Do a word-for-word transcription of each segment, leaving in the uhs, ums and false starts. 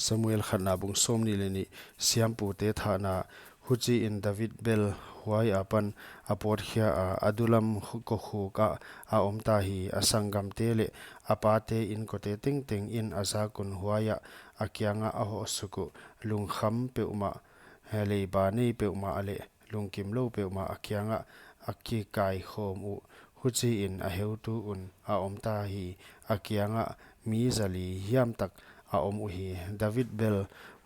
Samuel khatna bung sawmnih leh nih. Siampute thahna. Huchiin David bel huai apan a pawt khia a, Adullam kokhuk ah a omta hi. A sanggamte leh a pate inkote tengteng in a zak un huai ah a kiangah a hoh suk uh. Lungkham peuhmah, leiba nei peuhmah leh lungkimlou peuhmah a kiangah a kikaikhawm uh. Huchiin a heutu un a omta hi. A kiangah mi zali hiamtak a om uhi. David bel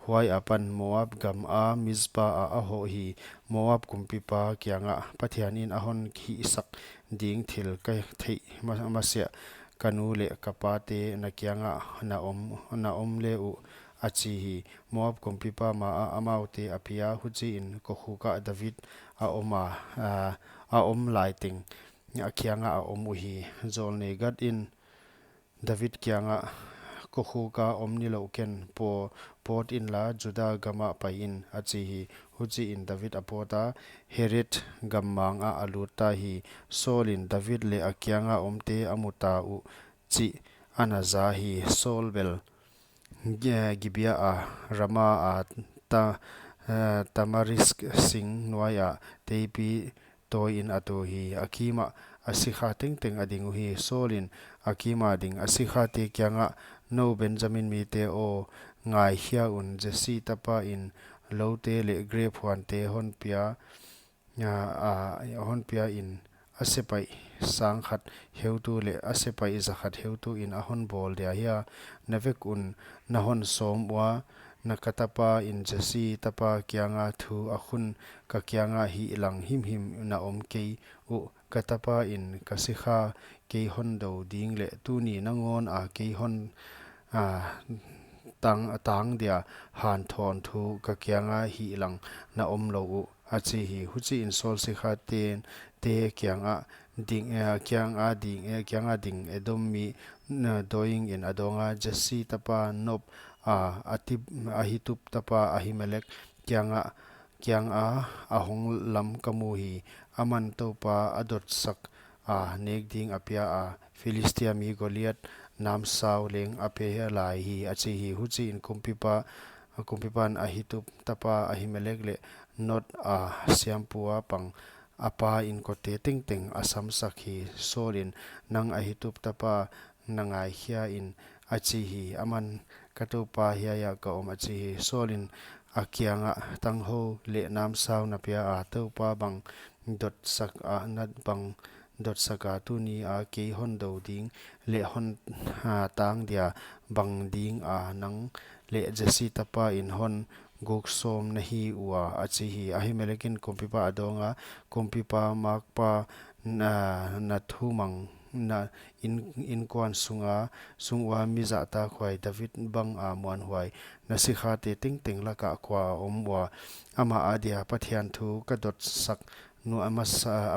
huai apan Moab gam a Mizpa ah a hoh hi. Moab kumpipa kiangah, Pathianin a hon hihsak ding thil ka theih masiah ka nu leh ka pate na kiangah na om le uh, a chi hi. Moab kumpipa ma ah amaute a pia. Huchiin kokhuk ah David a om a, a om laiteng a kiangah a om uhi. Jawlnei Gad in David kiangah, Kokhuk ah om nilouh ken, pawt inla Juda gamah pai in, a chi hi. Huchiin David a pawt a, Hereth gammang ah a lutta hi. Saul in David leh a kianga omte a muta uh chih ana za hi. Saul bel Gibea a, Rama a, Tamarisk sing nuai ah teipi tawi in a tu hi. A kimah a sikha tengteng a ding uhi. Saul in a kima ding a sikhate kiangah, Nou Benjamin mite aw, ngaikhia un, Jesse tapa in loute leh grep huante honpia in a sepaih sangkhat heutu leh a sepaih zakhat heutu in a honbawl dia hia? Na vek un na hon sawm ua, na ka tapa in Jesse tapa kianga thu a khun ka kiangah hihlang himhim na om kei uh. Ka tapa in ka sikha kei hondou ding leh tuni nangawn a kei hon tang dia hanthawn thu ka kianga hihlang na omlou uh, a chi hi. Huchiin Saul sikhate kianga ding Edom mi Doeg in a dawnga, Jesse tapa Nob a, Ahitub tapa Ahimelek kianga a hong lam ka mu hi. Aman Toupa a dotsak a nek ding a pia a, Philistia mi Goliath namsau leng a pe lai hi, a chi hi. Huchiin kumpipan Ahitub tapa Ahimelek leh Nob a siampu a pang a pa inkote tengteng a samsak hi. Saul in, Nang Ahitub tapa, na ngaikhia in, a chi hi. Aman, Ka toupa, hiai ah ka om, a chi hi. Saul in a kiangah, Tanghou leh namsau na pia a, Toupa bang dotsak a, tuni a kei hondou ding leh hon tang dia bang ding a nang leh Jesse tapa in hon guk sawm na hi ua, a chi hi. Ahimelek in kumpipa a dawnga, Kumpipa makpa, na thumang na inkuan sung ua mi zahtakhuai David banga muanhuai na sikhate tengteng lakah kua a om ua? Amah adia Pathian thu ka dotsak a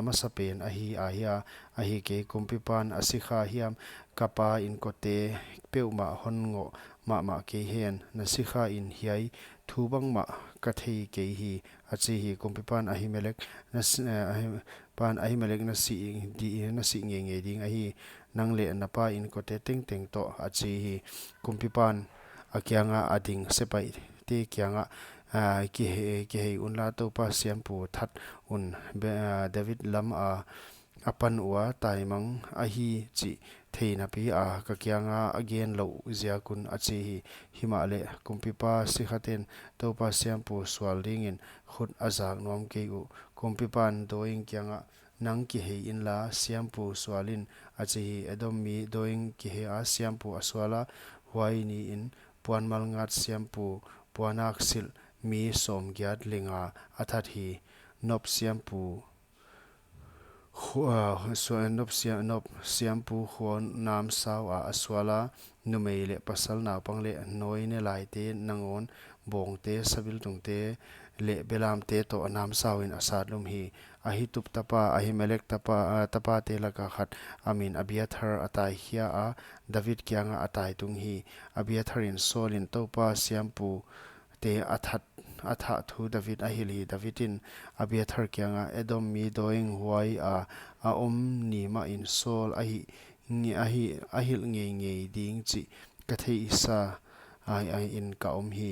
masapen ahi a hia? Ahikei, kumpipan a sikha hiam, ka pa inkote peuhmah hon ngoh mahmah kei hen. Na sikha in, Hiai thu bangmah ka thei kei hi, a chi hi. Kumpipan Ahimelek na sih ngeingei ding ahi, nang leh na pa inkote tengteng toh, a chi hi. Kumpipan a kianga a ding sepaihte kiangah, Kihei unla, Toupa siampu that un, David lam a a pan ua taimang ahi chih thei napi a ka kianga a gen louh ziak un, a chi hi. Himahleh kumpipa sikhaten Toupa siampu sual dingin khut a zak nuam kei uh. Kumpipan Doeg kiangah, Nang kihei inla, siampu sual in, a chi hi. Edom mi Doeg kihei a siampu a suala, huai niin puan malngat siampu, puan aksilh mi sawmgiat leh nga a that hi. Nob siampu Nob siampu khua namsau ah a suala, numei leh pasal, naupang leh nawi nelaite nangawn, bawngte, sabiltungte leh belamte toh namsau in a satlum hi. Ahitub tapa Ahimelek tapate laka khat a min Abiathar a taikhia a, David kiangah a taitung hi. Abiathar in Saul in Toupa siampu te a thah thu David a hilh hi. David in Abiathar kiangah, Edom mi Doeg huai a a om ni mahin Saul a hilh ngeingei ding chih ka theihsa ai-ai in ka om hi.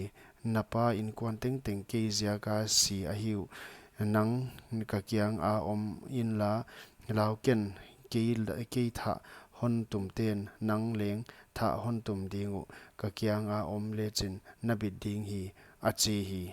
Na pa inkuan tengteng kei ziaka si ahi uh. Nang ka kianga om inla, lau ken, kei, kei thah hon tumten nang leng thah hon tum ding uh. Ka kianga om lechin na bit ding hi, a chi hi.